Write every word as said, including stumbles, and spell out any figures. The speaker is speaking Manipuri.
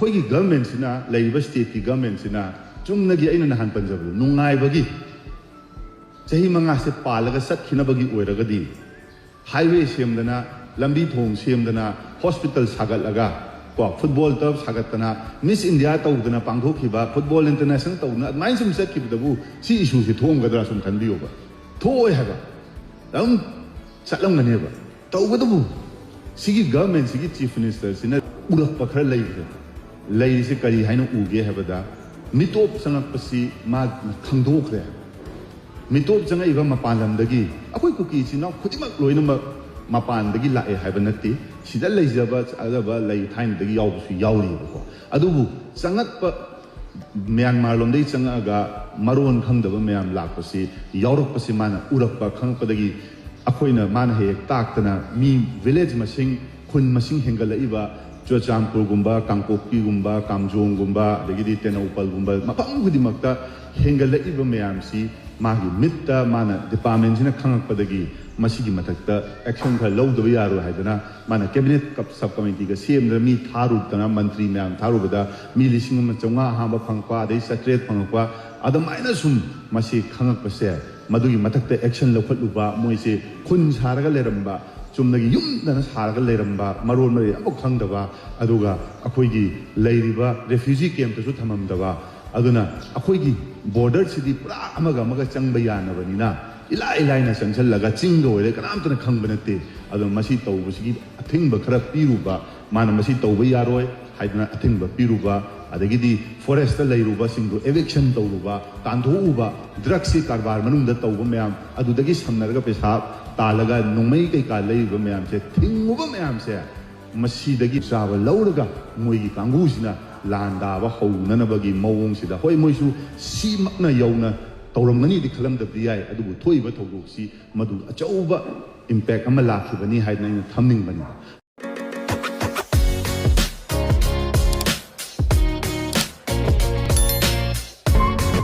ꯑꯩꯈꯣꯏꯒꯤ ꯒꯚꯔꯟꯃꯦꯟꯁꯤꯅ, ꯂꯩꯔꯤꯕ ꯁ꯭ꯇꯦꯠꯀꯤ ꯒꯚꯔꯟꯃꯦꯟꯁꯤꯅ ꯆꯨꯝꯅꯒꯤ ꯑꯩꯅ ꯅꯍꯥꯟ ꯄꯟꯖꯕꯗꯣ ꯅꯨꯡꯉꯥꯏꯕꯒꯤ ꯆꯍꯤ ꯃꯉꯥꯁꯦ ꯄꯥꯜꯂꯒ ꯆꯠꯈꯤꯅꯕꯒꯤ ꯑꯣꯏꯔꯒꯗꯤ, ꯍꯥꯏꯋꯦ ꯁꯦꯝꯗꯅ, ꯂꯝꯕꯤ ꯊꯣꯡ ꯁꯦꯝꯗꯅ, ꯍꯣꯁꯄꯤꯇꯥꯜ ꯁꯥꯒꯠꯂꯒ, ꯀꯣ, ꯐꯨꯠꯕꯣꯜ ꯇꯔꯐ ꯁꯥꯒꯠꯇꯅ, ꯃꯤꯁ ꯏꯟꯗꯤꯌꯥ ꯇꯧꯗꯅ ꯄꯥꯡꯊꯣꯛꯈꯤꯕ, ꯐꯨꯠꯕꯣꯜ ꯏꯟꯇꯔꯅꯦꯁꯅꯦꯜ ꯇꯧꯗꯅ, ꯑꯗꯨꯃꯥꯏꯅ ꯁꯨꯝ ꯆꯠꯈꯤꯕꯗꯕꯨ ꯁꯤ ꯏꯁꯨꯁꯤ ꯊꯣꯛꯑꯝꯒꯗ꯭ꯔꯥ ꯁꯨꯝ ꯈꯟꯕꯤꯌꯣꯕ꯫ ꯊꯣꯛꯑꯣꯏ ꯍꯥꯏꯕ꯫ ꯑꯗꯨꯝ ꯆꯠꯂꯝꯒꯅꯦꯕ꯫ ꯇꯧꯕꯇꯕꯨ ꯁꯤꯒꯤ ꯒꯚꯔꯟꯃꯦꯟꯁꯤꯒꯤ ꯆꯤꯐ ꯃꯤꯅꯤꯁꯇꯔꯁꯤꯅ ꯎꯔꯛꯄ ꯈꯔ ꯂꯩꯈ꯭ꯔꯦ꯫ ꯂꯩꯔꯤꯁꯦ ꯀꯔꯤ ꯍꯥꯏꯅ ꯎꯒꯦ ꯍꯥꯏꯕꯗ, ꯃꯤꯇꯣꯞ ꯆꯪꯉꯛꯄꯁꯤ ꯃꯥ ꯈꯪꯗꯣꯛꯈ꯭ꯔꯦ꯫ ꯃꯤꯇꯣꯞ ꯆꯪꯉꯛꯏꯕ ꯃꯄꯥꯟ ꯂꯝꯗꯒꯤ ꯑꯩꯈꯣꯏ ꯀꯨꯀꯤ ꯏꯆꯤꯟ ꯏꯅꯥꯎ ꯈꯨꯗꯤꯡꯃꯛ ꯂꯣꯏꯅꯃꯛ ꯃꯄꯥꯟꯗꯒꯤ ꯂꯥꯛꯑꯦ ꯍꯥꯏꯕ ꯅꯠꯇꯦ꯫ ꯁꯤꯗ ꯂꯩꯖꯕ ꯆꯥꯖꯕ ꯂꯩ ꯊꯥꯏꯅꯗꯒꯤ ꯌꯥꯎꯕꯁꯨ ꯌꯥꯎꯔꯤꯕꯀꯣ꯫ ꯑꯗꯨꯕꯨ ꯆꯪꯉꯛꯄ ꯃ꯭ꯌꯥꯟꯃꯥꯔ ꯂꯣꯝꯗꯒꯤ ꯆꯪꯉꯛꯑꯒ ꯃꯔꯣꯟ ꯈꯪꯗꯕ ꯃꯌꯥꯝ ꯂꯥꯛꯄꯁꯤ, ꯌꯥꯎꯔꯛꯄꯁꯤ ꯃꯥꯅ ꯎꯔꯛꯄ, ꯈꯪꯉꯛꯄꯗꯒꯤ ꯑꯩꯈꯣꯏꯅ, ꯃꯥꯅ ꯍꯦꯛ ꯍꯦꯛ ꯇꯥꯛꯇꯅ ꯃꯤ ꯚꯤꯂꯦꯖ ꯃꯁꯤꯡ, ꯈꯨꯟ ꯃꯁꯤꯡ ꯍꯦꯟꯒꯠꯂꯛꯏꯕ ꯆꯨꯔꯆꯥꯟꯄꯨꯔꯒꯨꯝꯕ, ꯀꯥꯡꯄꯣꯛꯄꯤꯒꯨꯝꯕ, ꯀꯥꯝꯖꯣꯡꯒꯨꯝꯕ, ꯑꯗꯒꯤꯗꯤ ꯇꯦꯡꯅꯧꯄꯜꯒꯨꯝꯕ, ꯃꯐꯝ ꯈꯨꯗꯤꯡꯃꯛꯇ ꯍꯦꯟꯒꯠꯂꯛꯏꯕ ꯃꯌꯥꯝꯁꯤ ꯃꯥꯒꯤ ꯃꯤꯠꯇ ꯃꯥꯅ ꯗꯤꯄꯥꯔꯠꯃꯦꯟꯁꯤꯅ ꯈꯪꯉꯛꯄꯗꯒꯤ ꯃꯁꯤꯒꯤ ꯃꯊꯛꯇ ꯑꯦꯛꯁꯟ ꯈꯔ ꯂꯧꯗꯕ ꯌꯥꯔꯣꯏ ꯍꯥꯏꯗꯅ ꯃꯥꯅ ꯀꯦꯕꯤꯅꯦꯠ ꯀꯞ-, ꯁꯕ ꯀꯃꯤꯇꯤꯒ ꯁꯦꯝꯗꯅ ꯃꯤ ꯊꯥꯔꯨꯗꯅ, ꯃꯟꯇ꯭ꯔꯤ ꯃꯌꯥꯝ ꯊꯥꯔꯨꯕꯗ ꯃꯤ ꯂꯤꯁꯤꯡ ꯑꯃ ꯆꯥꯝꯃꯉꯥ ꯑꯍꯥꯟꯕ ꯐꯪꯉꯛꯄ, ꯑꯗꯩ ꯆꯥꯇ꯭ꯔꯦꯠ ꯐꯪꯉꯛꯄ, ꯑꯗꯨꯃꯥꯏꯅ ꯁꯨꯝ ꯃꯁꯤ ꯈꯪꯉꯛꯄꯁꯦ, ꯃꯗꯨꯒꯤ ꯃꯊꯛꯇ ꯑꯦꯛꯁꯟ ꯂꯧꯈꯠꯂꯨꯕ, ꯃꯣꯏꯁꯦ ꯈꯨꯟ ꯁꯥꯔꯒ ꯂꯩꯔꯝꯕ, ꯆꯨꯝꯅꯒꯤ ꯌꯨꯝꯗꯅ ꯁꯥꯔꯒ ꯂꯩꯔꯝꯕ, ꯃꯔꯣꯟ ꯃꯔꯤ ꯑꯃꯐꯥꯎ ꯈꯪꯗꯕ, ꯑꯗꯨꯒ ꯑꯩꯈꯣꯏꯒꯤ ꯂꯩꯔꯤꯕ ꯔꯦꯐ꯭ꯌꯨꯖꯤ ꯀꯦꯝꯞꯇꯁꯨ ꯊꯝꯃꯝꯗꯕ, ꯑꯗꯨꯅ ꯑꯩꯈꯣꯏꯒꯤ ꯕꯣꯔꯗꯔꯁꯤꯗꯤ ꯄꯨꯔꯥ ꯑꯃꯒ ꯑꯃꯒ ꯆꯪꯕ ꯌꯥꯅꯕꯅꯤꯅ ꯏꯂꯥꯏ ꯂꯥꯏꯅ ꯆꯪꯁꯤꯜꯂꯒ ꯆꯤꯡꯗ ꯑꯣꯏꯔꯦ ꯀꯅꯥꯝꯇꯅ ꯈꯪꯕ ꯅꯠꯇꯦ꯫ ꯑꯗꯨꯅ ꯃꯁꯤ ꯇꯧꯕꯁꯤꯒꯤ ꯑꯊꯤꯡꯕ ꯈꯔ ꯄꯤꯔꯨꯕ, ꯃꯥꯅ ꯃꯁꯤ ꯇꯧꯕ ꯌꯥꯔꯣꯏ ꯍꯥꯏꯗꯅ ꯑꯊꯤꯡꯕ ꯄꯤꯔꯨꯕ, ꯑꯗꯒꯤꯗꯤ ꯐꯣꯔꯦꯁꯇ ꯂꯩꯔꯨꯕꯁꯤꯡꯗꯨ ꯏꯚꯤꯛꯁꯟ ꯇꯧꯔꯨꯕ, ꯇꯥꯟꯊꯣꯛꯎꯕ, ꯗ꯭ꯔꯒꯁꯤ ꯀꯔꯕꯥꯔ ꯃꯅꯨꯡꯗ ꯇꯧꯕ ꯃꯌꯥꯝ, ꯑꯗꯨꯗꯒꯤ ꯁꯝꯅꯔꯒ ꯄꯩꯁꯥ ꯇꯥꯜꯂꯒ ꯅꯣꯡꯃꯩ ꯀꯩꯀꯥ ꯂꯩꯔꯤꯕ ꯃꯌꯥꯝꯁꯦ ꯊꯤꯡꯉꯨꯕ ꯃꯌꯥꯝꯁꯦ, ꯃꯁꯤꯗꯒꯤ ꯆꯥꯕ ꯂꯧꯔꯒ ꯃꯣꯏꯒꯤ ꯀꯥꯡꯕꯨꯁꯤꯅ ꯂꯥꯟ ꯗꯥꯕ ꯍꯧꯅꯅꯕꯒꯤ ꯃꯑꯣꯡꯁꯤꯗ, ꯍꯣꯏ, ꯃꯣꯏꯁꯨ ꯁꯤꯃꯛꯅ ꯌꯧꯅ ꯇꯧꯔꯝꯒꯅꯤꯗꯤ ꯈꯜꯂꯝꯗꯕꯗꯤ ꯌꯥꯏ, ꯑꯗꯨꯕꯨ ꯊꯣꯛꯏꯕ ꯊꯧꯗꯣꯛꯁꯤ ꯃꯗꯨ ꯑꯆꯧꯕ ꯏꯝꯄꯦꯛ ꯑꯃ ꯂꯥꯛꯈꯤꯕꯅꯤ ꯍꯥꯏꯗꯅ ꯑꯩꯅ ꯊꯝꯅꯤꯡꯕꯅꯤ꯫